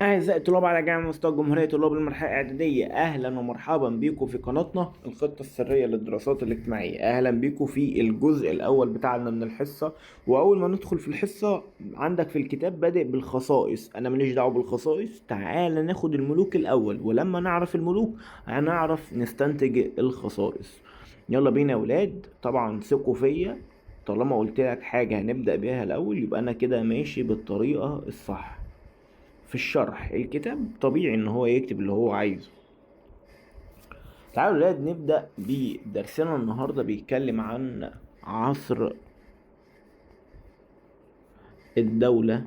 أعزائي الطلاب على جميع مستوى الجمهورية، طلاب المرحلة الإعدادية، أهلا ومرحبا بكم في قناتنا الخطة السرية للدراسات الاجتماعية. أهلا بكم في الجزء الأول بتاعنا من الحصة. وأول ما ندخل في الحصة عندك في الكتاب بادئ بالخصائص، أنا ماليش دعوة بالخصائص، تعال ناخد الملوك الأول، ولما نعرف الملوك هنعرف نستنتج الخصائص. يلا بينا يا ولاد. طبعا ثقوا فيا، طالما قلت لك حاجة هنبدأ بيها الأول يبقى أنا كده ماشي بالطريقة الصح في الشرح. الكتاب طبيعي ان هو يكتب اللي هو عايزه. تعالوا ولاد نبدأ بدرسنا النهاردة، بيتكلم عن عصر الدولة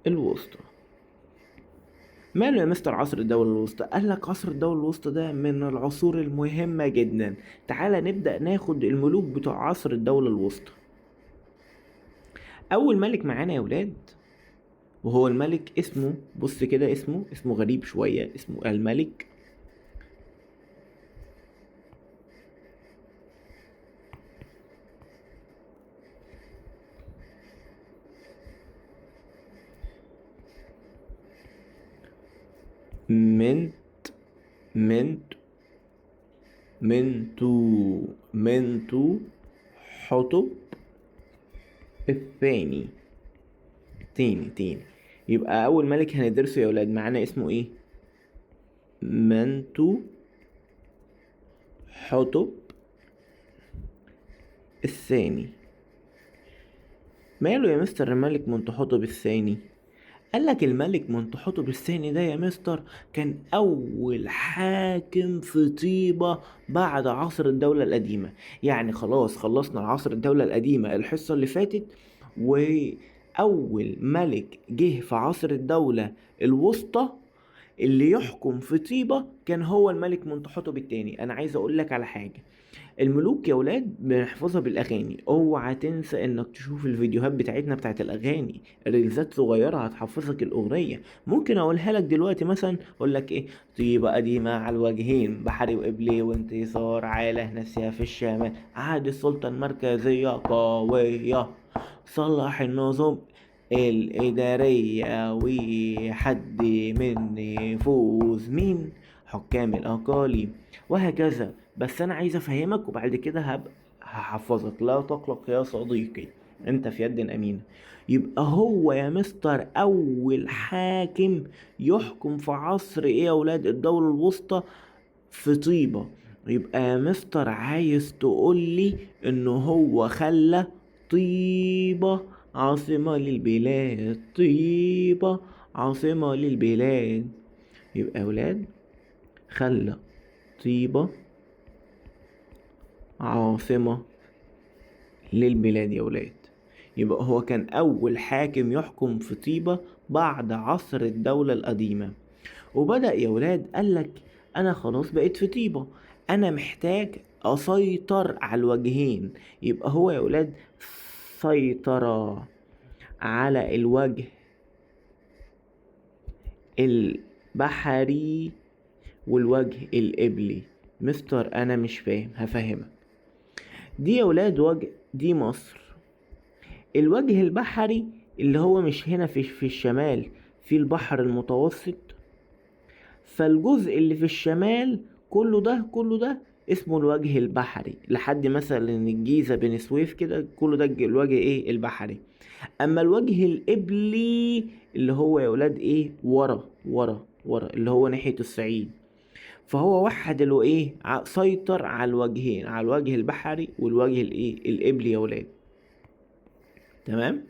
الوسطى. ماله يا مستر عصر الدولة الوسطى؟ قال لك عصر الدولة الوسطى ده من العصور المهمة جدا. تعالى نبدأ ناخد الملوك بتوع عصر الدولة الوسطى. أول ملك معانا يا ولاد وهو الملك اسمه، بص كده اسمه غريب شوية، اسمه الملك منت منت منتو منتو حتب الثاني. تاني يبقى أول ملك هندرسه يا ولاد معانا اسمه إيه؟ منتو حتب الثاني. ماله يا مستر الملك منتو الثاني؟ قال لك الملك منتو الثاني ده يا مستر كان أول حاكم في طيبة بعد عصر الدولة القديمة. يعني خلاص خلصنا عصر الدولة القديمة الحصة اللي فاتت، وأول ملك جه في عصر الدولة الوسطى اللي يحكم في طيبة كان هو الملك منتو الثاني. أنا عايز أقول لك على حاجة، الملوك يا ولاد بنحفظها بالأغاني، اوعى تنسى إنك تشوف الفيديوهات بتاعتنا بتاعت الأغاني، ريلزات صغيرة هتحفظك الأغنية. ممكن أقولها لك دلوقتي، مثلا أقول لك إيه؟ طيبة قديمة على الوجهين، بحري وقبلي وانتصار، عالة نفسها في الشمال، عهد السلطة المركزية قوية، صلح النظم الإدارية وحد من نفوذ مين؟ حكام الأقاليم، وهكذا. بس أنا عايز أفهمك وبعد كده هبقى هحفظك، لا تقلق يا صديقي، أنت في يد أمينة. يبقى هو يا مستر أول حاكم يحكم في عصر إيه يا ولاد؟ الدولة الوسطى في طيبة. يبقى يا مستر عايز تقولي إن هو خلى طيبة عاصمة للبلاد، طيبة عاصمة للبلاد. يبقى أولاد خلى طيبة عاصمة للبلاد يا أولاد. يبقى هو كان أول حاكم يحكم في طيبة بعد عصر الدولة القديمة. وبدأ يا أولاد قالك أنا خلاص بقيت في طيبة، أنا محتاج أسيطر على الوجهين. يبقى هو يا أولاد سيطر على الوجه البحري والوجه القبلي. مستر انا مش فاهم، هفهمك. دي يا ولاد وجه، دي مصر. الوجه البحري اللي هو مش هنا في الشمال، في البحر المتوسط، فالجزء اللي في الشمال كله ده كله ده اسمه الوجه البحري، لحد مثلا الجيزة بني سويف كده، كله ده الوجه ايه؟ البحري. اما الوجه القبلي اللي هو يا ولاد ايه؟ ورا ورا ورا، اللي هو ناحية الصعيد. فهو وحد له ايه؟ سيطر على الوجهين، على الوجه البحري والوجه الايه؟ القبلي يا ولاد. تمام؟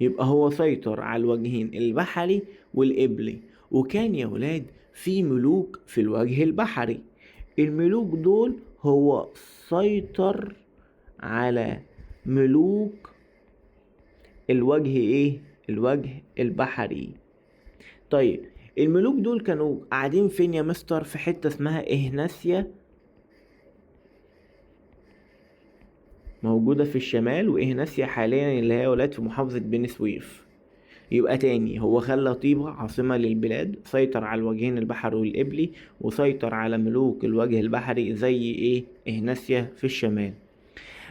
يبقى هو سيطر على الوجهين البحري والقبلي. وكان يا ولاد في ملوك في الوجه البحري، الملوك دول هو سيطر على ملوك الوجه ايه؟ الوجه البحري. طيب الملوك دول كانوا قاعدين فين يا مستر؟ في حتة اسمها إهناسيا، موجودة في الشمال، وإهناسيا حاليا اللي هي ولاد في محافظة بني سويف. يبقى تاني هو خلى طيبة عاصمة للبلاد، سيطر على الوجهين البحري والقبلي، وسيطر على ملوك الوجه البحري زي ايه؟ إهناسيا في الشمال.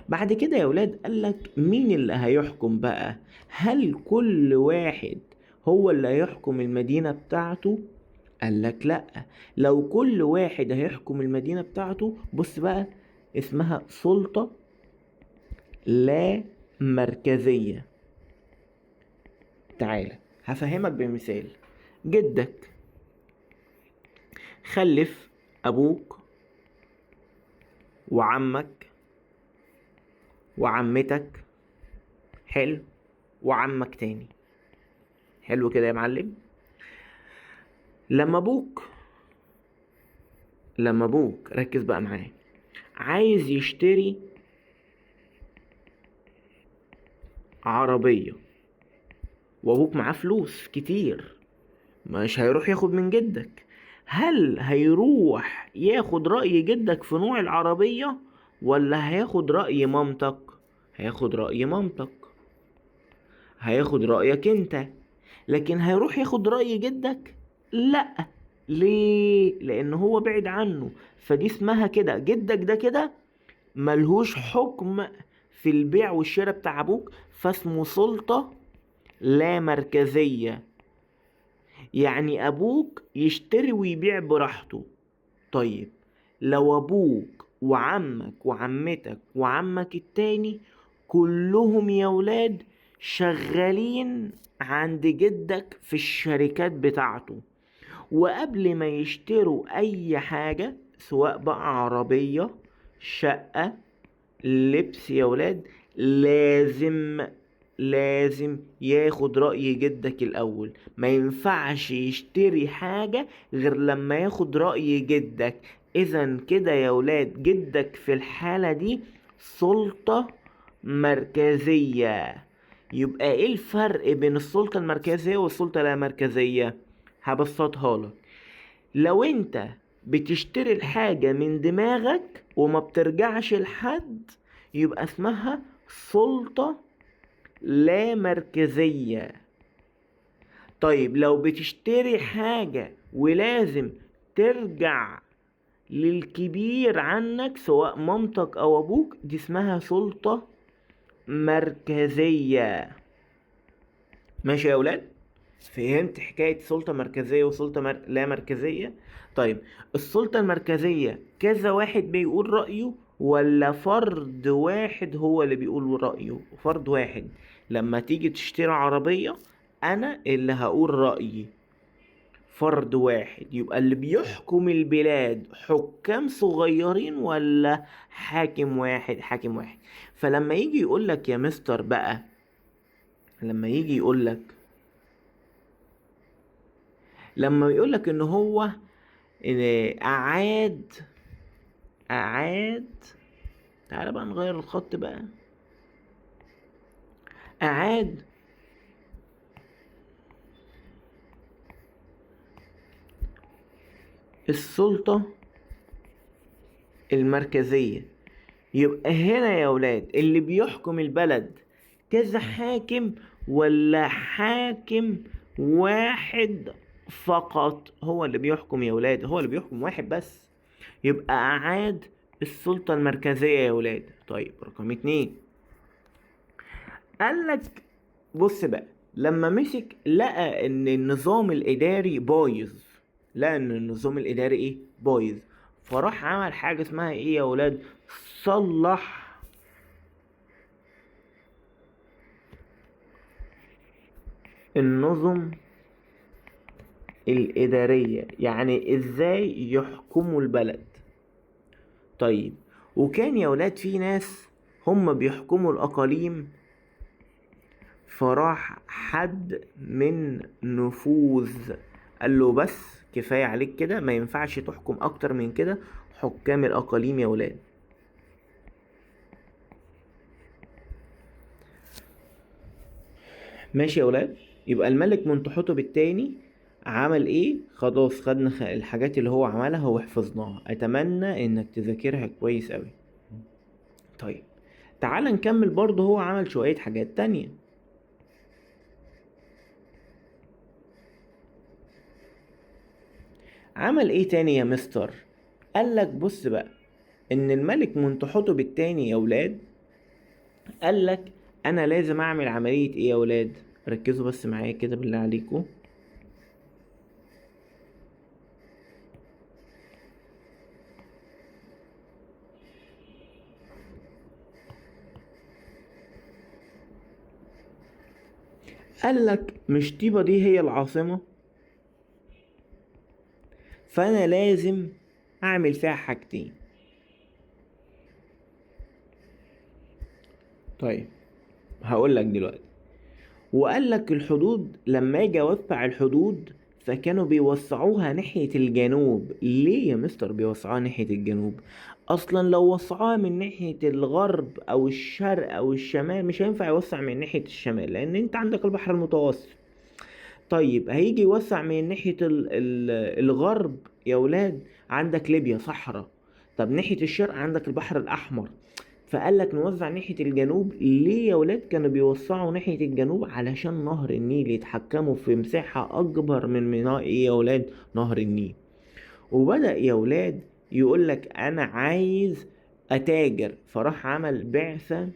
بعد كده يا ولاد قال لك مين اللي هيحكم بقى؟ هل كل واحد هو اللي هيحكم المدينة بتاعته؟ قالك لأ، لو كل واحد هيحكم المدينة بتاعته، بص بقى اسمها سلطة لا مركزية. تعالى هفهمك بمثال. جدك خلف أبوك وعمك وعمتك، حلو، وعمك تاني، حلو كده يا معلم. لما ابوك ركز بقى معايا، عايز يشتري عربية وابوك معاه فلوس كتير، مش هيروح ياخد من جدك. هل هيروح ياخد رأي جدك في نوع العربية ولا هياخد رأي مامتك؟ هياخد رأي مامتك، هياخد رأيك انت. لكن هيروح ياخد رأي جدك؟ لا. ليه؟ لان هو بعيد عنه. فدي اسمها كده جدك ده كده ملهوش حكم في البيع والشراء بتاع ابوك، فاسمه سلطة لا مركزية. يعني ابوك يشتري ويبيع براحته. طيب لو ابوك وعمك وعمتك وعمك التاني كلهم يا ولاد شغالين عند جدك في الشركات بتاعته، وقبل ما يشتروا اي حاجة سواء بقى عربية، شقة، لبس يا ولاد، لازم ياخد رأي جدك الأول. ما ينفعش يشتري حاجة غير لما ياخد رأي جدك. إذن كده يا ولاد جدك في الحالة دي سلطة مركزية. يبقى ايه الفرق بين السلطة المركزية والسلطة لا مركزية؟ هبسطها لك. لو انت بتشتري الحاجة من دماغك وما بترجعش لحد يبقى اسمها سلطة لا مركزية. طيب لو بتشتري حاجة ولازم ترجع للكبير عنك سواء مامتك او ابوك، دي اسمها سلطة مركزية. ماشي يا اولاد؟ فهمت حكاية سلطة مركزية وسلطة لا مركزية؟ طيب السلطة المركزية كذا واحد بيقول رأيه ولا فرد واحد هو اللي بيقول رأيه؟ فرد واحد. لما تيجي تشتري عربية أنا اللي هقول رأيي، فرد واحد. يبقى اللي بيحكم البلاد حكام صغيرين ولا حاكم واحد؟ حاكم واحد. فلما يجي يقولك يا مستر بقى، لما يجي يقولك، لما يقولك ان هو اعاد، تعالى بقى نغير الخط بقى، اعاد السلطة المركزية. يبقى هنا يا ولاد اللي بيحكم البلد كذا حاكم ولا حاكم واحد فقط هو اللي بيحكم يا ولاد؟ هو اللي بيحكم واحد بس. يبقى أعاد السلطة المركزية يا ولاد. طيب رقم 2 قالك بص بقى، لما مسك لقى ان النظام الاداري بايظ، لقى ان النظام الاداري ايه؟ بايظ. فراح عمل حاجة اسمها ايه يا ولاد؟ صلح النظم الإدارية، يعني ازاي يحكموا البلد. طيب وكان يا ولاد في ناس هم بيحكموا الأقاليم، فراح حد من نفوذ قال له بس كفاية عليك كده، ما ينفعش تحكم أكتر من كده حكام الأقاليم يا ولاد. ماشي يا ولاد. يبقى الملك منتحتب التاني عمل ايه؟ خلاص خدنا الحاجات اللي هو عملها وحفظناها. اتمنى انك تذاكرها كويس قوي. طيب تعال نكمل برضه، هو عمل شوية حاجات تانية. عمل ايه تاني يا مستر؟ قالك بص بقى، ان الملك منتحتب التاني يا ولاد قالك انا لازم اعمل عملية ايه يا ولاد؟ ركزوا بس معايا كده بالله عليكم. قال لك مش طيبة دي هي العاصمة، فأنا لازم أعمل فيها حاجتين. طيب هقول لك دلوقتي. وقال لك الحدود لما اجي اوسع الحدود فكانوا بيوسعوها ناحية الجنوب. ليه يا مستر بيوسعوها ناحية الجنوب؟ اصلا لو وسعوها من ناحية الغرب او الشرق او الشمال مش هينفع يوسع من ناحية الشمال، لان انت عندك البحر المتوسط. طيب هيجي يوسع من ناحية الغرب يا ولاد، عندك ليبيا صحراء. طب ناحية الشرق عندك البحر الاحمر. فقال لك نوزع ناحية الجنوب. ليه يا ولاد كانوا بيوسعوا ناحية الجنوب؟ علشان نهر النيل، يتحكموا في مساحة أكبر من ميناء إيه يا ولاد؟ نهر النيل. وبدأ يا ولاد يقول لك أنا عايز أتاجر، فراح عمل بعثة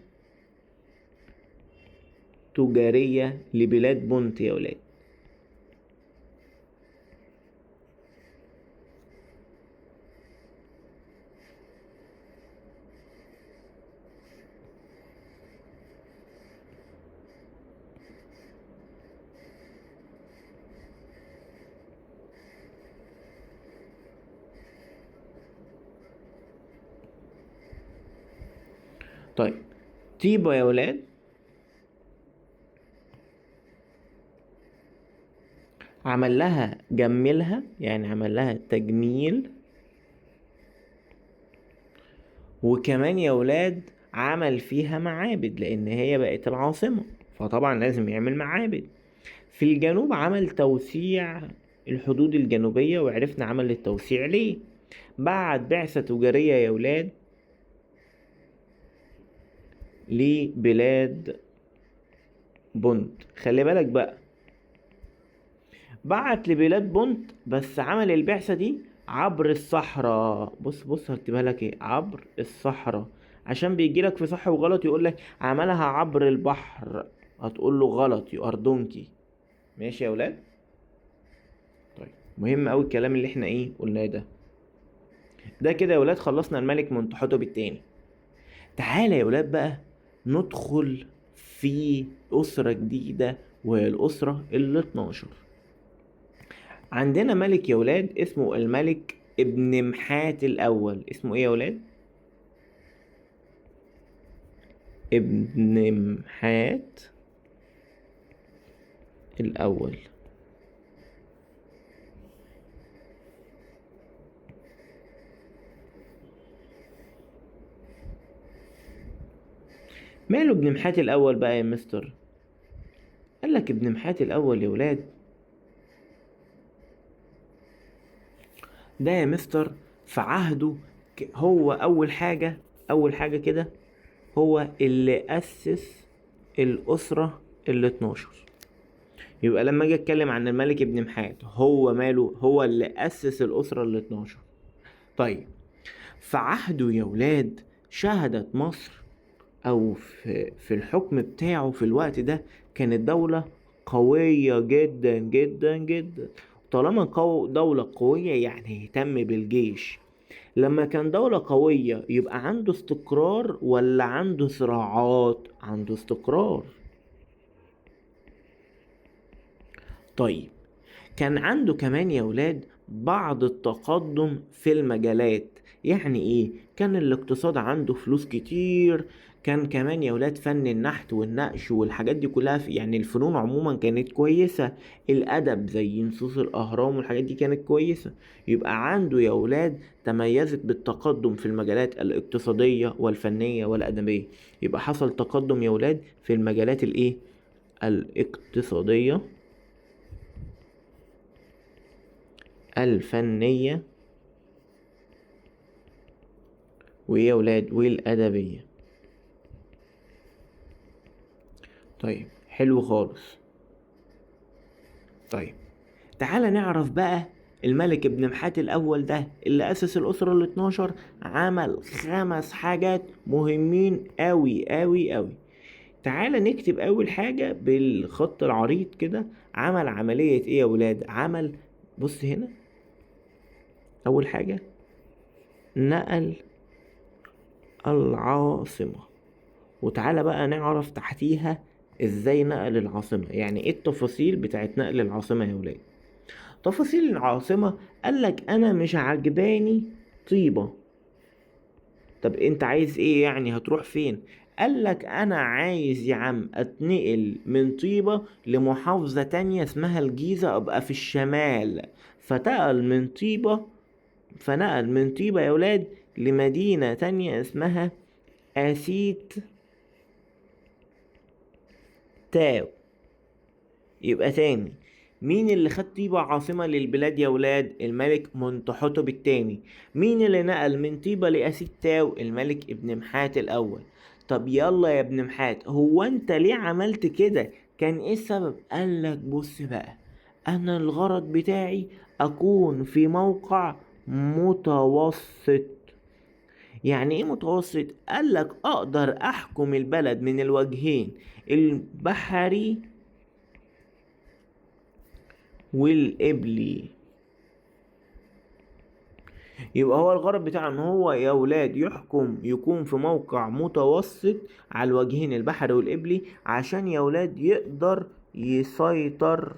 تجارية لبلاد بونت يا ولاد. طيب طيبة يا ولاد عمل لها جملها، يعني عمل لها تجميل. وكمان يا ولاد عمل فيها معابد لان هي بقت العاصمة، فطبعا لازم يعمل معابد. في الجنوب عمل توسيع الحدود الجنوبية، وعرفنا عمل التوسيع ليه. بعت بعثة تجارية يا ولاد لبلاد بونت. خلي بالك بقى، بعت لبلاد بونت بس عمل البعثة دي عبر الصحراء. بص بص هكتبها لك ايه، عبر الصحراء، عشان بيجي لك في صح وغلط يقول لك عملها عبر البحر، هتقول له غلط you are donkey. ماشي يا ولاد؟ طيب مهم قوي الكلام اللي احنا ايه قلناه ده. ده كده يا ولاد خلصنا الملك منتحتب التاني. تعالى يا ولاد بقى ندخل في أسرة جديدة، وهي الأسرة ال 12. عندنا ملك يا ولاد اسمه الملك ابن محات الأول. اسمه ايه يا ولاد؟ ابن محات الأول. ماله ابن محات الأول بقى يا مستر؟ قال لك ابن محات الأول يا ولاد ده يا مستر في عهده هو أول حاجة كده هو اللي أسس الأسرة ال 12. يبقى لما أجي أتكلم عن الملك ابن محات هو ماله؟ هو اللي أسس الأسرة ال 12. طيب في عهده يا ولاد شهدت مصر، أو في الحكم بتاعه في الوقت ده كانت دولة قوية جدا جدا جدا. طالما دولة قوية يعني اهتم بالجيش. لما كان دولة قوية يبقى عنده استقرار ولا عنده صراعات؟ عنده استقرار. طيب كان عنده كمان يا ولاد بعض التقدم في المجالات. يعني ايه؟ كان الاقتصاد عنده فلوس كتير، كان كمان يا ولاد فن النحت والنقش والحاجات دي كلها، يعني الفنون عموما كانت كويسة، الأدب زي نصوص الأهرام والحاجات دي كانت كويسة. يبقى عنده يا ولاد تميزت بالتقدم في المجالات الاقتصادية والفنية والأدبية. يبقى حصل تقدم يا ولاد في المجالات الايه؟ الاقتصادية، الفنية، وإيه يا ولاد؟ والأدبية. طيب حلو خالص. طيب تعالى نعرف بقى الملك ابن محات الأول ده اللي أسس الأسرة ال 12 عمل 5 حاجات مهمين أوي أوي أوي. تعالى نكتب اول حاجة بالخط العريض كده. عمل عملية ايه يا ولاد؟ عمل، بص هنا، اول حاجة نقل العاصمة، وتعالى بقى نعرف تحتيها ازاي نقل العاصمة، يعني ايه التفاصيل بتاعت نقل العاصمة يا ولاد. تفاصيل العاصمة قالك انا مش عجباني طيبة. طب انت عايز ايه يعني، هتروح فين؟ قالك انا عايز يا عم اتنقل من طيبة لمحافظة تانية اسمها الجيزة، ابقى في الشمال. فنقل من طيبة يا ولاد لمدينة تانية اسمها أسيت تاو. يبقى تاني مين اللي خد طيبة عاصمة للبلاد يا ولاد؟ الملك منتحتب التاني. مين اللي نقل من طيبة لأسيت تاو؟ الملك ابن محات الأول. طب يلا يا ابن محات، هو انت ليه عملت كده؟ كان ايه السبب؟ قالك بص بقى، انا الغرض بتاعي اكون في موقع متوسط. يعني ايه متوسط؟ قالك اقدر احكم البلد من الوجهين، البحري والقبلي. يبقى هو الغرض بتاعه ان هو يا ولاد يحكم، يكون في موقع متوسط على الوجهين البحري والقبلي، عشان يا ولاد يقدر يسيطر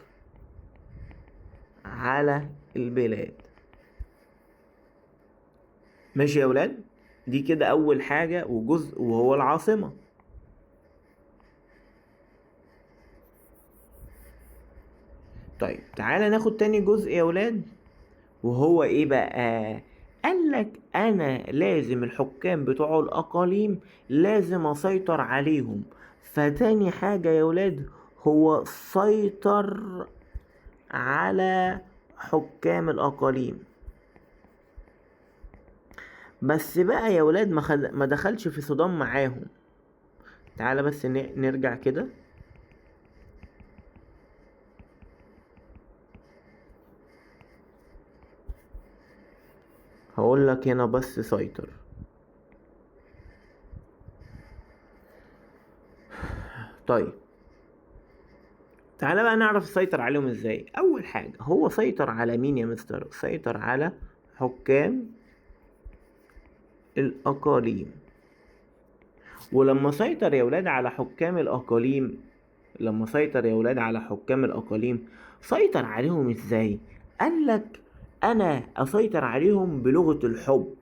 على البلاد. ماشي يا ولاد، دي كده اول حاجة وجزء وهو العاصمة. طيب تعالى ناخد تاني جزء يا ولاد، وهو ايه بقى؟ قالك انا لازم الحكام بتوع الاقاليم لازم اسيطر عليهم. فتاني حاجة يا ولاد هو سيطر على حكام الاقاليم. بس بقى يا ولاد ما دخلش في صدام معاهم. تعالى بس نرجع كده. هقول لك هنا بس سيطر. طيب تعالى بقى نعرف سيطر عليهم ازاي. اول حاجة هو سيطر على مين يا مستر؟ سيطر على حكام الاقاليم. ولما سيطر يا ولاد على حكام الاقاليم، لما سيطر يا ولاد على حكام الاقاليم سيطر عليهم ازاي؟ قالك انا اسيطر عليهم بلغة الحب،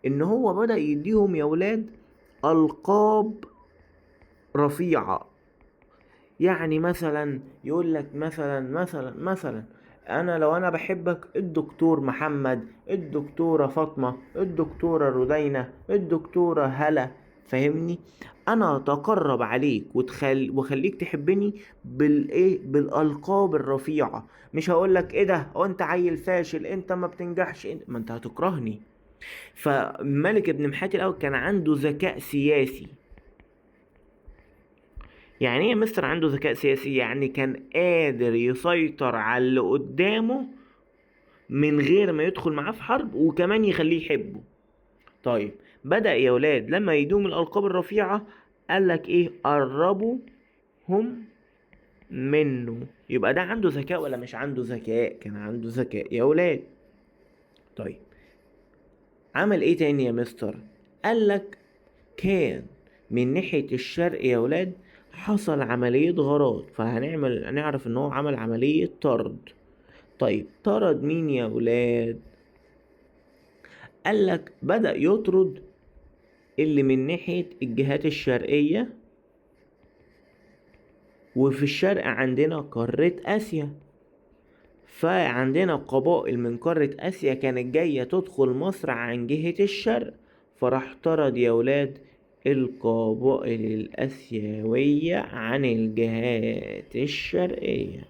ان هو بدأ يديهم يا ولاد القاب رفيعة. يعني مثلا يقول لك مثلا مثلا مثلا انا لو انا بحبك الدكتور محمد، الدكتورة فاطمة، الدكتورة رودينة، الدكتورة هلا، فاهمني؟ انا اتقرب عليك وخليك تحبني بالايه؟ بالالقاب الرفيعة. مش هقول لك ايه ده، هو انت عيل فاشل، انت ما بتنجحش، ما انت هتكرهني. فملك ابن محاتي الاول كان عنده ذكاء سياسي. يعني ايه يا مستر عنده ذكاء سياسي؟ يعني كان قادر يسيطر على اللي قدامه من غير ما يدخل معاه في حرب، وكمان يخليه يحبه. طيب بدأ يا ولاد لما يدوم الألقاب الرفيعة قال لك ايه؟ قربوا هم منه. يبقى ده عنده ذكاء ولا مش عنده ذكاء؟ كان عنده ذكاء يا ولاد. طيب عمل ايه تاني يا مستر؟ قال لك كان من ناحية الشرق يا ولاد حصل عملية غارات، فهنعمل نعرف ان هو عمل عملية طرد. طيب طرد مين يا ولاد؟ قالك بدأ يطرد اللي من ناحية الجهات الشرقية، وفي الشرق عندنا قارة آسيا، فعندنا قبائل من قارة آسيا كانت جاية تدخل مصر عن جهة الشرق، فراح طرد يا ولاد القبائل الآسيوية عن الجهات الشرقية.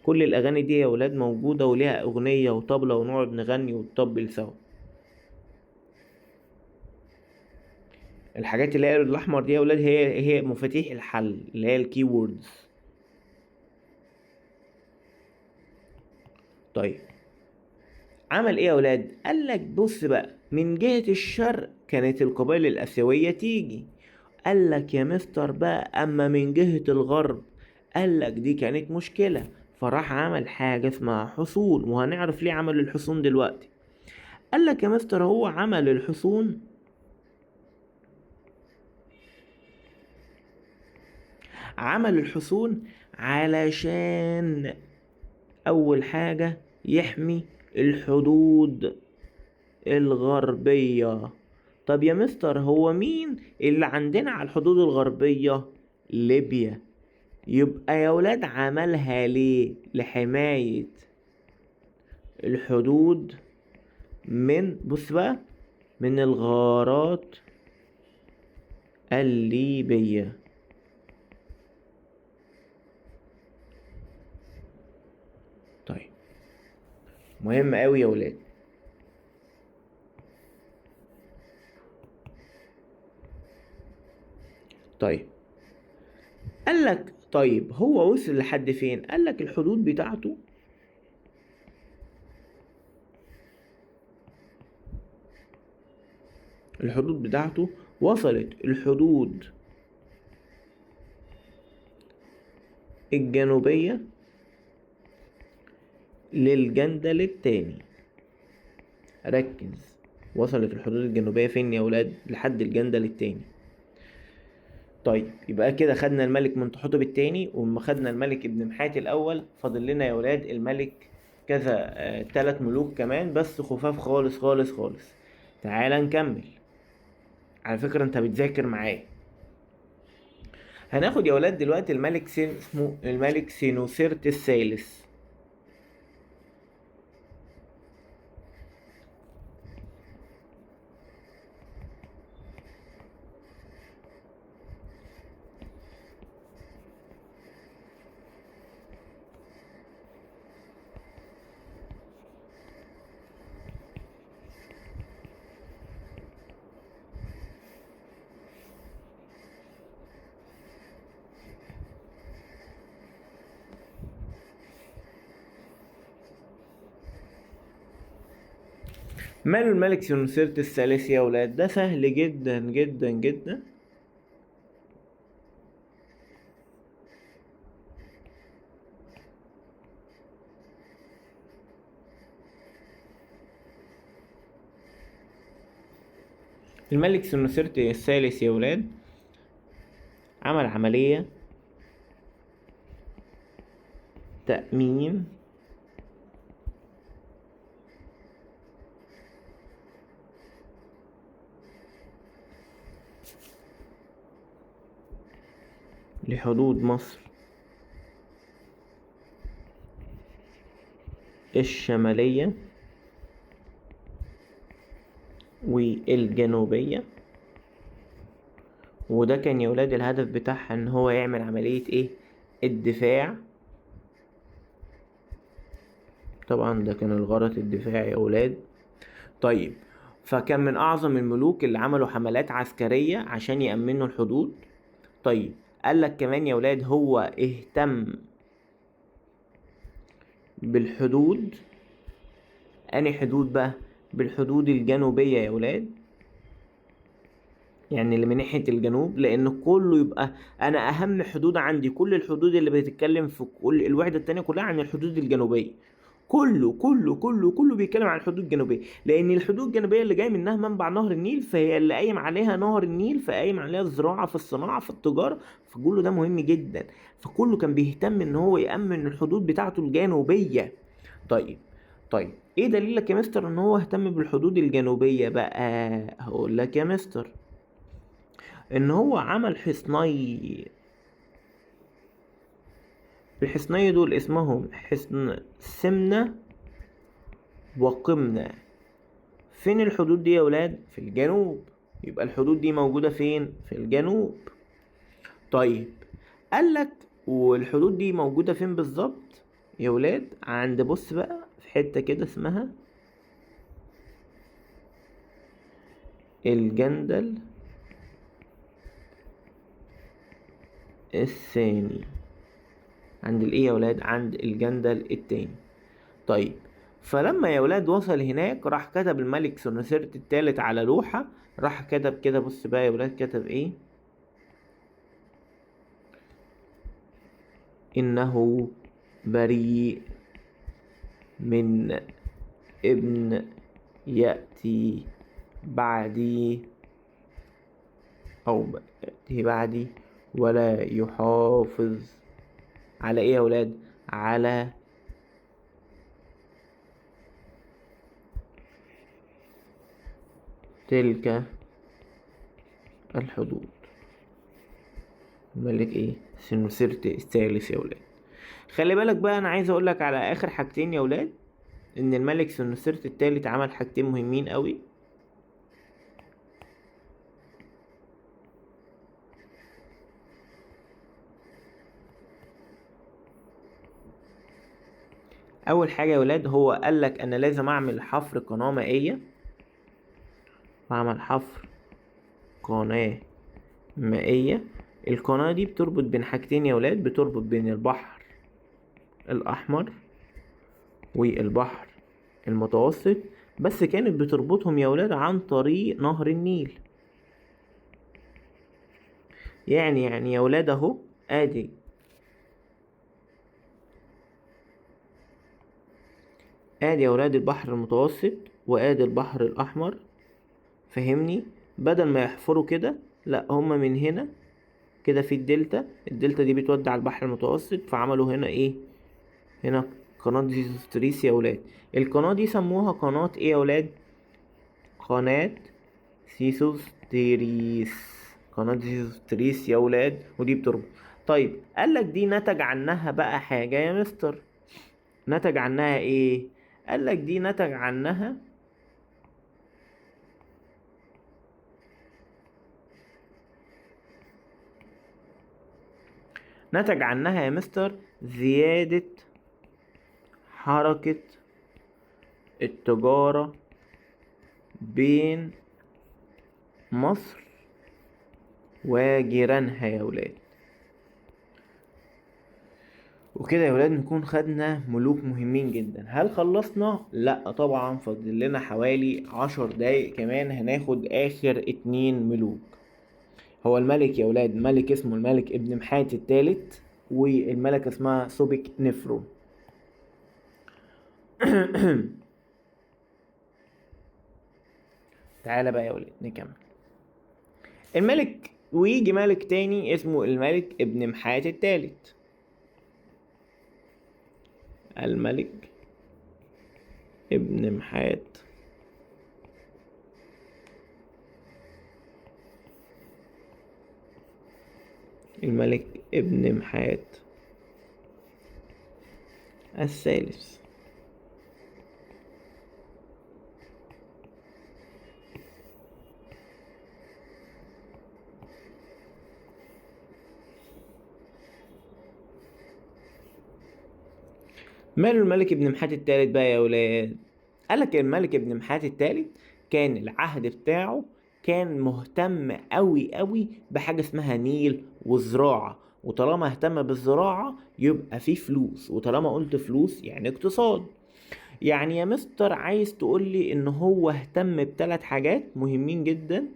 كل الأغاني دي يا ولاد موجودة وليها أغنية وطبلة ونقعد نغني ونطبل سوا. الحاجات اللي هي الأحمر دي يا ولاد هي مفاتيح الحل اللي هي ال keywords. طيب عمل ايه يا ولاد؟ قال لك بص بقى، من جهة الشرق كانت القبائل الآسيوية تيجي، قال لك يا مستر بقى اما من جهة الغرب، قال لك دي كانت مشكلة، فراح عمل حاجة اسمها حصون، وهنعرف ليه عمل الحصون دلوقتي. قال لك يا مستر هو عمل الحصون علشان اول حاجة يحمي الحدود الغربية. طب يا مستر هو مين اللي عندنا على الحدود الغربية؟ ليبيا. يبقى يا ولاد عملها ليه؟ لحماية الحدود من، بص بقى، من الغارات الليبية. طيب مهم قوي يا ولاد. طيب قال لك طيب هو وصل لحد فين؟ قال لك الحدود بتاعته وصلت الحدود الجنوبية للجندل التاني. ركز، وصلت الحدود الجنوبية فين يا ولاد؟ لحد الجندل التاني. طيب يبقى كده خدنا الملك منتحتب التاني، وما خدنا الملك ابن محاتي الاول، فاضل لنا يا ولاد الملك كذا 3 ملوك كمان بس خفاف خالص خالص خالص. تعالى نكمل. على فكرة انت بتذاكر معايا. هناخد يا ولاد دلوقتي الملك اسمه الملك سينوسيرت الثالث. ماله الملك سينوسيرت الثالث يا ولاد؟ ده سهل جدا جدا جدا. الملك سينوسيرت الثالث يا ولاد عمل عملية تأمين لحدود مصر الشمالية والجنوبية، وده كان يا ولاد الهدف بتاعها ان هو يعمل عملية ايه؟ الدفاع. طبعا ده كان الغرض الدفاعي يا ولاد. طيب فكان من اعظم الملوك اللي عملوا حملات عسكرية عشان يأمنوا الحدود. طيب قال لك كمان يا ولاد هو اهتم بالحدود، انهي حدود بقى؟ بالحدود الجنوبية يا ولاد، يعني اللي من ناحية الجنوب، لان كله يبقى انا اهم حدود عندي كل الحدود اللي بتتكلم في كل الوحدة التانية كلها عن الحدود الجنوبية، كله كله كله كله بيتكلم عن الحدود الجنوبية، لان الحدود الجنوبية اللي جاي منها منبع نهر النيل، فهي اللي قايم عليها نهر النيل، فقايم عليها الزراعة في الصناعة في التجارة، فكله ده مهم جدا، فكله كان بيهتم ان هو يأمن الحدود بتاعته الجنوبية. طيب ايه دليلك يا مستر ان هو اهتم بالحدود الجنوبية بقى؟ هقول لك يا مستر ان هو عمل حصني، الحصني دول اسمهم حصن سمنة وقمنة. فين الحدود دي يا ولاد؟ في الجنوب. يبقى الحدود دي موجودة فين؟ في الجنوب. طيب قال لك والحدود دي موجودة فين بالظبط يا ولاد؟ عند، بص بقى، في حتة كده اسمها الجندل الثاني. عند الايه يا ولاد؟ عند الجندل التاني. طيب فلما يا ولاد وصل هناك راح كتب الملك سنوسرت التالت على لوحة، راح كتب كده، بص بقى يا ولاد كتب ايه؟ إنه بريء من ابن يأتي بعدي أو يأتي بعدي ولا يحافظ على إيه يا ولاد؟ على تلك الحدود. الملك ايه؟ سنوسرت الثالث يا ولاد. خلي بالك بقى، انا عايز اقول لك على اخر حاجتين يا ولاد، ان الملك سنوسرت الثالث عمل حاجتين مهمين قوي. اول حاجة يا ولاد، هو قال لك انا لازم اعمل حفر قناة مائية، اعمل حفر قناة مائية. القناة دي بتربط بين حاجتين يا ولاد، بتربط بين البحر الأحمر والبحر المتوسط، بس كانت بتربطهم يا ولاد عن طريق نهر النيل. يعني يا ولاد اهو، ادي يا ولاد البحر المتوسط وادي البحر الأحمر، فهمني؟ بدل ما يحفروا كده، لا هما من هنا كده في الدلتا، الدلتا دي بتودي على البحر المتوسط، فعملوا هنا ايه؟ هنا قناة سيزوستريس يا ولاد. القناة دي سموها قناة ايه يا ولاد؟ قناة سيزوستريس، قناة سيزوستريس يا ولاد، ودي بتربط. طيب قال لك دي نتج عنها بقى حاجة يا مستر، نتج عنها ايه؟ قال لك دي نتج عنها يا مستر زيادة حركة التجارة بين مصر وجيرانها يا ولاد. وكده يا ولاد نكون خدنا ملوك مهمين جدا. هل خلصنا؟ لا طبعا، فاضل لنا حوالي 10 دقايق كمان، هناخد اخر 2 ملوك. هو الملك يا ولاد ملك اسمه الملك ابن محات الثالث، والملكة اسمها سوبك نفرو. تعالى بقى يا ولاد نكمل. الملك، ويجي ملك تاني اسمه الملك ابن محات الثالث. الملك ابن محات الملك ابن محات الثالث. ماله الملك ابن محات الثالث بقى يا ولاد؟ قالك الملك ابن محات الثالث كان العهد بتاعه كان مهتم قوي قوي بحاجة اسمها نيل وزراعة، وطالما اهتم بالزراعة يبقى فيه فلوس، وطالما قلت فلوس يعني اقتصاد. يعني يا مستر عايز تقولي ان هو اهتم بثلاث حاجات مهمين جدا.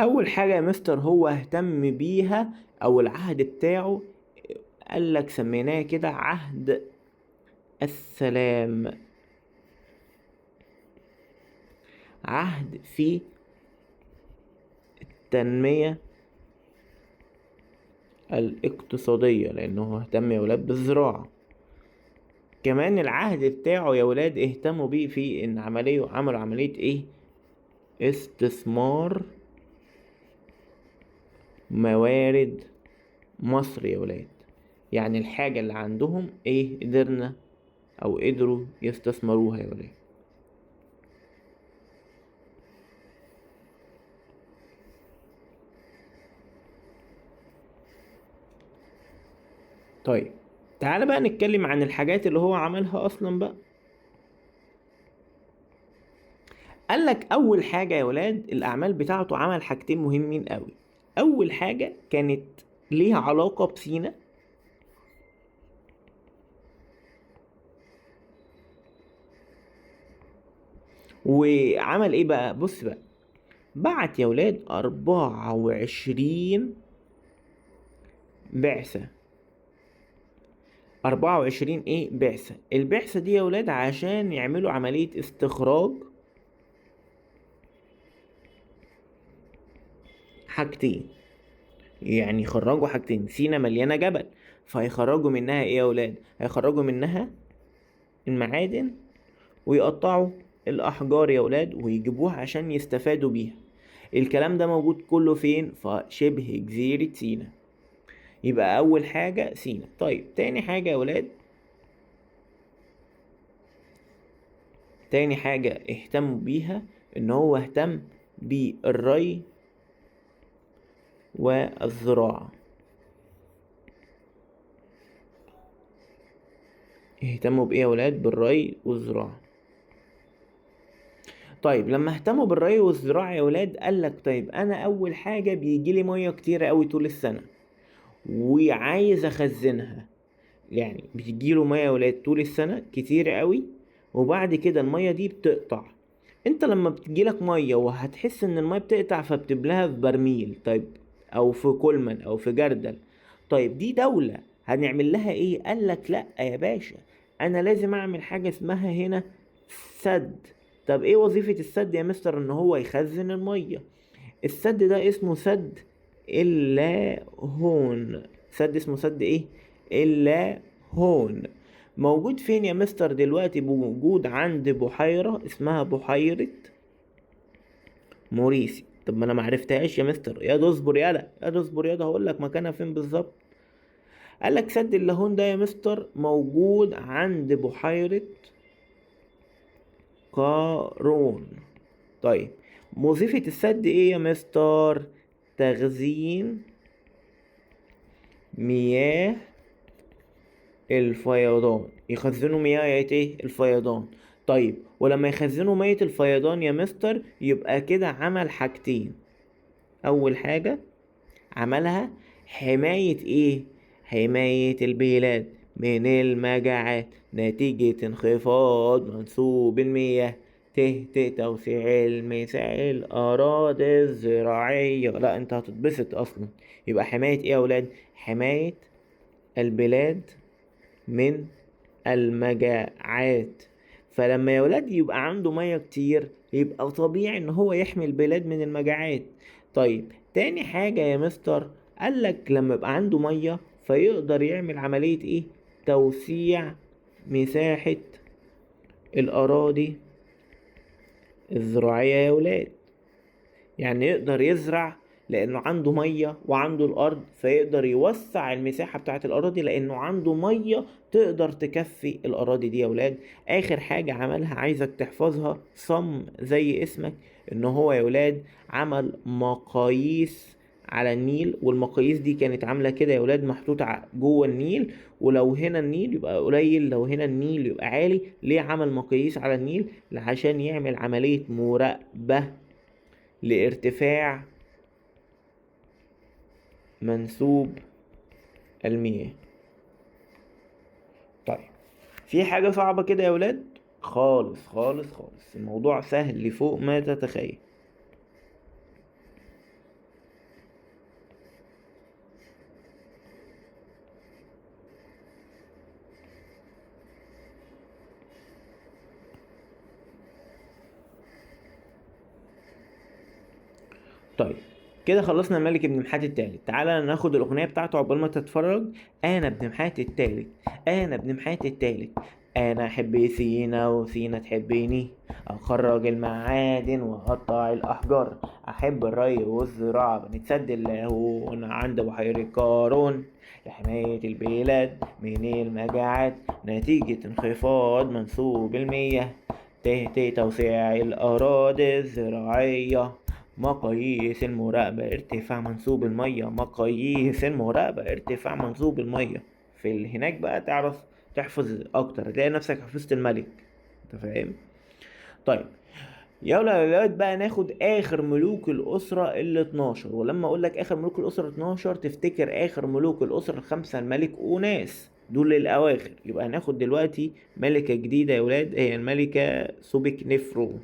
اول حاجة يا مستر هو اهتم بيها او العهد بتاعه قال لك سميناه كده عهد السلام، عهد في التنمية الاقتصادية، لانه اهتم يا ولاد بالزراعة. كمان العهد بتاعه يا ولاد اهتموا بيه في ان عملوا عملية ايه؟ استثمار موارد مصر يا ولاد. يعني الحاجة اللي عندهم ايه قدرنا او قدروا يستثمروها يا ولاد. طيب تعالى بقى نتكلم عن الحاجات اللي هو عملها اصلا بقى. قال لك اول حاجة يا ولاد الاعمال بتاعته عمل حاجتين مهمين قوي. اول حاجة كانت ليها علاقة بسينا، وعمل ايه بقى؟ بص بقى، بعت يا ولاد 24 بعثة. 24 ايه؟ بعثة. البعثة دي يا ولاد عشان يعملوا عملية استخراج حاجتين، يعني يخرجوا حاجتين. سينا مليانة جبل، فهيخرجوا منها ايه يا ولاد؟ هيخرجوا منها المعادن ويقطعوا الأحجار يا ولاد ويجيبوها عشان يستفادوا بيها. الكلام ده موجود كله فين؟ في شبه جزيرة سينا. يبقى أول حاجة سينا. طيب تاني حاجة يا ولاد، تاني حاجة اهتموا بيها إن هو اهتم بالري والزراعة. اهتموا بإيه يا ولاد؟ بالري والزراعة. طيب لما اهتموا بالري والزراعة يا ولاد قال لك طيب أنا أول حاجة بيجي لي مية كتير قوي طول السنة وعايز أخزنها، يعني بيجي له مية يا ولاد طول السنة كتير قوي، وبعد كده المية دي بتقطع. انت لما بتجيلك مية وهتحس ان المية بتقطع فبتبلها في برميل، طيب او في كولمان او في جردل. طيب دي دولة هنعمل لها ايه؟ قال لك لا يا باشا، انا لازم اعمل حاجة اسمها هنا سد. طب ايه وظيفة السد يا مستر؟ ان هو يخزن المية. السد ده اسمه سد اللاهون. سد اسمه سد ايه؟ اللاهون. موجود فين يا مستر دلوقتي؟ موجود عند بحيرة اسمها بحيرة موريسي. طب ما انا معرفتهاش يا مستر، يا ده اصبر يالا، يا ده اصبر يا ده، هقول لك مكانها فين بالظبط. قال لك سد اللاهون ده يا مستر موجود عند بحيرة قارون. طيب وظيفة السد ايه يا مستر؟ تخزين مياه الفيضان. يخزنوا مياه ايه؟ الفيضان. طيب ولما يخزنوا مية الفيضان يا مستر يبقى كده عمل حاجتين. اول حاجة عملها حماية ايه؟ حماية البلاد من المجاعات نتيجة انخفاض منسوب المياه، ت توسيع المساحة الأراضي الزراعية. لا انت هتتبسط اصلا. يبقى حماية ايه يا ولاد؟ حماية البلاد من المجاعات. فلما يا ولاد يبقى عنده مية كتير يبقى طبيعي ان هو يحمي البلاد من المجاعات. طيب تاني حاجة يا مستر قال لك لما يبقى عنده مية فيقدر يعمل عملية ايه؟ توسيع مساحة الأراضي الزراعية يا ولاد. يعني يقدر يزرع لأنه عنده مية وعنده الأرض، فيقدر يوسع المساحة بتاعة الأراضي لأنه عنده مية تقدر تكفي الأراضي دي يا ولاد. آخر حاجة عملها عايزك تحفظها صم زي اسمك، إن هو يا ولاد عمل مقاييس على النيل، والمقاييس دي كانت عاملة كده يا ولاد، محطوطة جوه النيل، ولو هنا النيل يبقى قليل، لو هنا النيل يبقى عالي. ليه عمل مقاييس على النيل؟ عشان يعمل عملية مراقبة لارتفاع منسوب المياه. طيب في حاجة صعبة كده يا ولاد؟ خالص خالص خالص، الموضوع سهل فوق ما تتخيل. طيب كده خلصنا الملك ابن محات التالت. تعالى ناخد الاغنية بتاعته عقبال ما تتفرج. انا ابن محات التالت، انا ابن محات التالت، انا احب سينا وسينا تحبني، اخرج المعادن واقطع الاحجار، احب الري والزراعة، بنتسد اللاهون عند بحيرة قارون، لحماية البلاد من المجاعات نتيجة انخفاض منسوب المياه، ت توسيع الاراضي الزراعية، مقاييس المراقبة ارتفاع منسوب المية، مقاييس المراقبة ارتفاع منسوب المية. في هناك بقى تعرف تحفظ اكتر، هتلاقي نفسك حفظت الملك، انت فاهم؟ طيب يلا يا ولاد بقى ناخد اخر ملوك الاسرة ال 12. ولما اقول لك اخر ملوك الاسرة 12 تفتكر اخر ملوك الاسرة الخمسة الملك اوناس، دول الاواخر. يبقى هناخد دلوقتي ملكه جديدة يا ولاد، هي الملكة سوبك نفرو.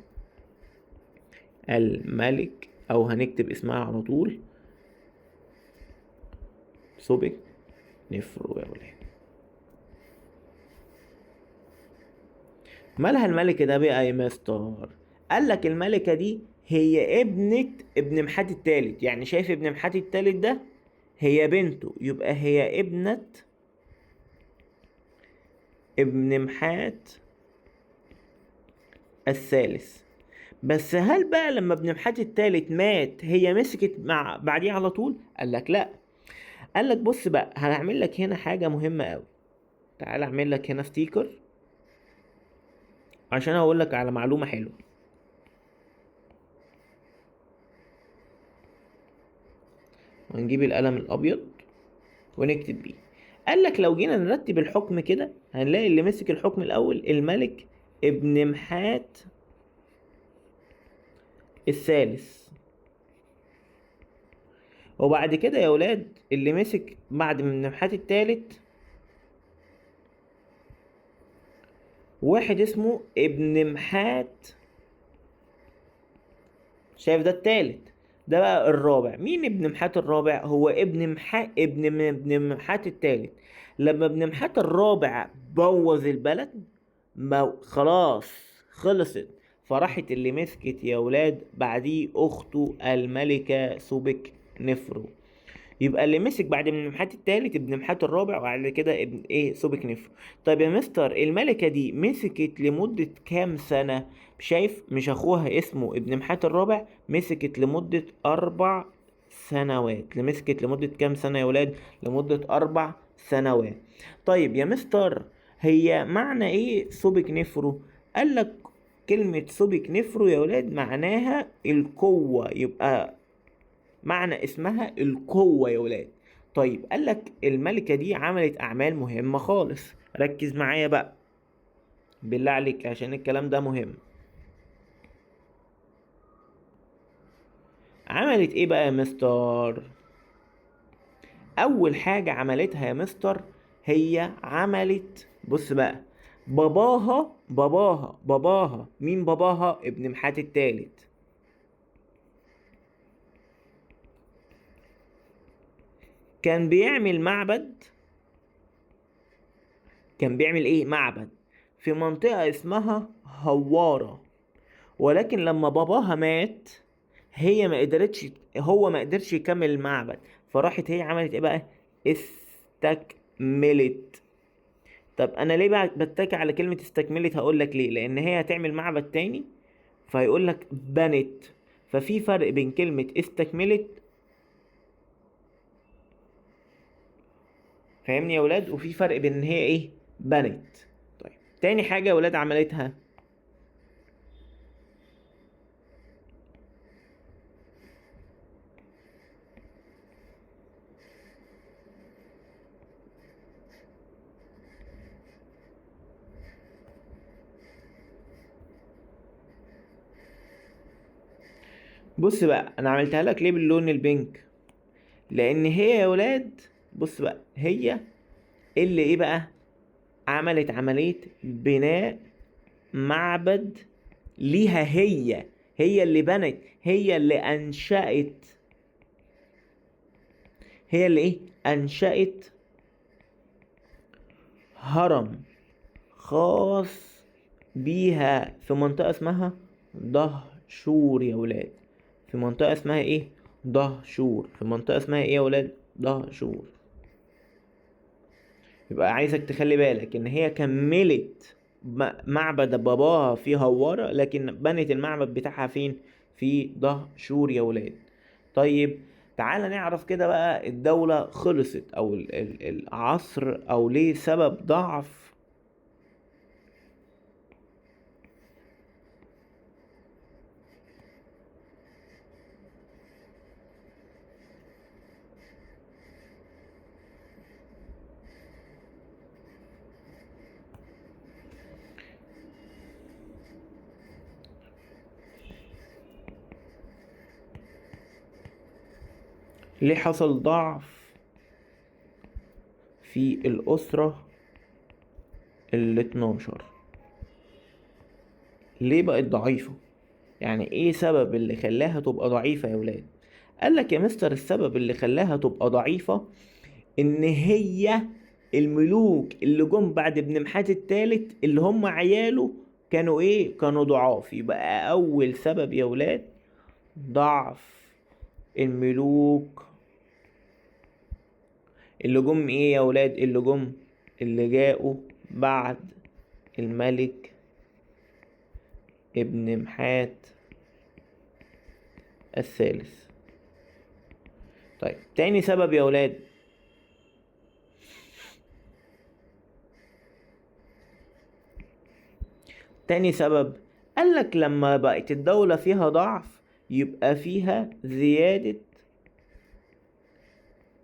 الملك او هنكتب اسمها على طول سوبك نفرو يا ولاد. مالها الملكة ده بقى يا مستر؟ قال لك الملكة دي هي ابنة ابن محات التالت، يعني شايف ابن محات التالت ده هي بنته، يبقى هي ابنة ابن محات الثالث. بس هل بقى لما ابن محات التالت مات هي مسكت مع بعديه على طول؟ قال لك لا. قال لك بص بقى، هنعمل لك هنا حاجة مهمة قوي. تعال اعمل لك هنا ستيكر عشان اقول لك على معلومة حلوة. ونجيب القلم الابيض ونكتب بيه. قال لك لو جينا نرتب الحكم كده هنلاقي اللي مسك الحكم الاول الملك ابن محات الثالث، وبعد كده يا ولاد اللي مسك بعد ابن محات الثالث واحد اسمه ابن محات، شايف ده الثالث، ده بقى الرابع. مين ابن محات الرابع؟ هو ابن محات ابن محات الثالث. لما ابن محات الرابع بوظ البلد ما خلاص خلصت، فراحت اللي مسكت يا ولاد بعديه اخته الملكة سوبك نفرو. يبقى اللي مسك بعد ابن محات الثالث ابن محات الرابع، وبعد كده ابن ايه سوبك نفرو. طيب يا مستر الملكة دي مسكت لمدة كام سنة؟ شايف مش اخوها اسمه ابن محات الرابع، مسكت لمدة 4 سنوات. مسكت لمدة كام سنة يا ولاد؟ لمدة 4 سنوات. طيب يا مستر هي معنى ايه سوبك نفرو؟ قال لك كلمة سوبك نفرو يا ولاد معناها القوة، يبقى معنى اسمها القوة يا ولاد. طيب قال لك الملكة دي عملت أعمال مهمة خالص، ركز معايا بقى بالله عليك عشان الكلام ده مهم. عملت ايه بقى يا مستر؟ أول حاجة عملتها يا مستر هي عملت، بص بقى، باباها باباها باباها، مين باباها؟ ابن محات التالت. كان بيعمل معبد، كان بيعمل ايه؟ معبد في منطقة اسمها هوارة. ولكن لما باباها مات هي ما قدرتش، هو ما قدرش يكمل المعبد، فراحت هي عملت ايه بقى؟ استكملت. طب انا ليه بقى بتكي على كلمة استكملت؟ هقول لك ليه. لان هي هتعمل معبد تاني فهيقول لك بنت، ففي فرق بين كلمة استكملت، فاهمني يا ولاد، وفي فرق بين ان هي ايه؟ بنت. طيب تاني حاجة يا ولاد عملتها بص بقى انا عملتها لك ليه باللون البينك؟ لان هي يا ولاد بص بقى هي اللي ايه بقى؟ عملت عملية بناء معبد ليها هي، هي اللي بنت، هي اللي انشأت، هي اللي ايه؟ انشأت هرم خاص بيها في منطقة اسمها دهشور يا ولاد. في منطقة اسمها ايه؟ دهشور. في منطقة اسمها ايه يا ولاد؟ دهشور. يبقى عايزك تخلي بالك ان هي كملت معبد باباها في هوارة، لكن بنت المعبد بتاعها فين؟ في دهشور يا ولاد. طيب تعالى نعرف كده بقى الدولة خلصت او العصر او ليه سبب ضعف ليه حصل ضعف في الأسرة ال12؟ ليه بقت ضعيفة؟ يعني ايه سبب اللي خلاها تبقى ضعيفة يا ولاد؟ قال لك يا مستر السبب اللي خلاها تبقى ضعيفة ان هي الملوك اللي جم بعد ابن محات الثالث اللي هم عياله كانوا ايه؟ كانوا ضعاف. يبقى اول سبب يا ولاد ضعف الملوك اللي جم ايه يا ولاد؟ اللي جم اللي جاءوا بعد الملك ابن محات الثالث. طيب تاني سبب يا ولاد، تاني سبب قال لك لما بقت الدولة فيها ضعف يبقى فيها زيادة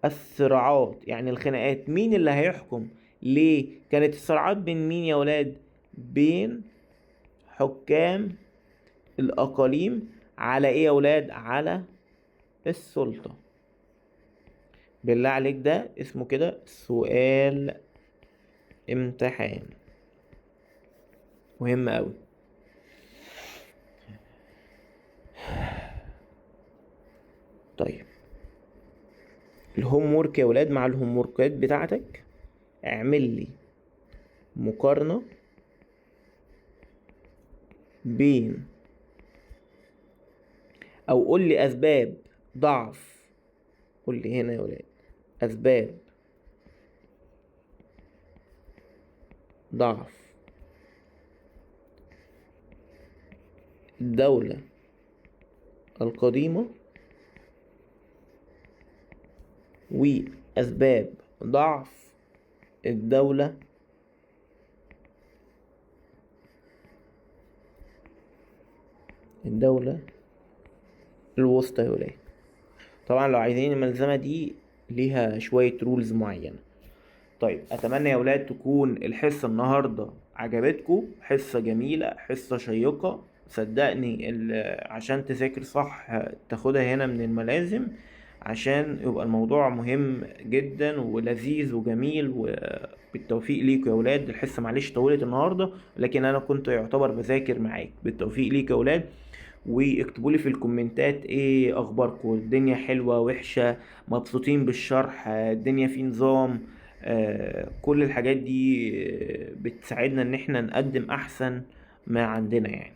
الصراعات، يعني الخناقات. مين اللي هيحكم؟ ليه؟ كانت الصراعات بين مين يا ولاد؟ بين حكام الأقاليم على ايه يا ولاد؟ على السلطة. بالله عليك ده اسمه كده سؤال امتحان مهم قوي. طيب ال homework يا ولاد، مع ال homework ات بتاعتك اعمل لي مقارنة بين، او قول لي اسباب ضعف، قول لي هنا يا ولاد اسباب ضعف الدولة القديمة وأسباب ضعف الدولة الوسطى يا ولاد. طبعا لو عايزين الملزمة دي ليها شوية rules معينة. طيب اتمنى يا ولاد تكون الحصة النهاردة عجبتكم، حصة جميلة، حصة شيقة. صدقني عشان تذاكر صح تاخدها هنا من الملازم، عشان يبقى الموضوع مهم جدا ولذيذ وجميل. وبالتوفيق ليكوا يا ولاد. الحصة معلش طولت النهاردة، لكن انا كنت يعتبر بذاكر معاك. بالتوفيق ليكوا يا ولاد، واكتبوا لي في الكومنتات ايه اخباركم، الدنيا حلوة وحشة، مبسوطين بالشرح، الدنيا في نظام، كل الحاجات دي بتساعدنا ان احنا نقدم احسن ما عندنا يعني.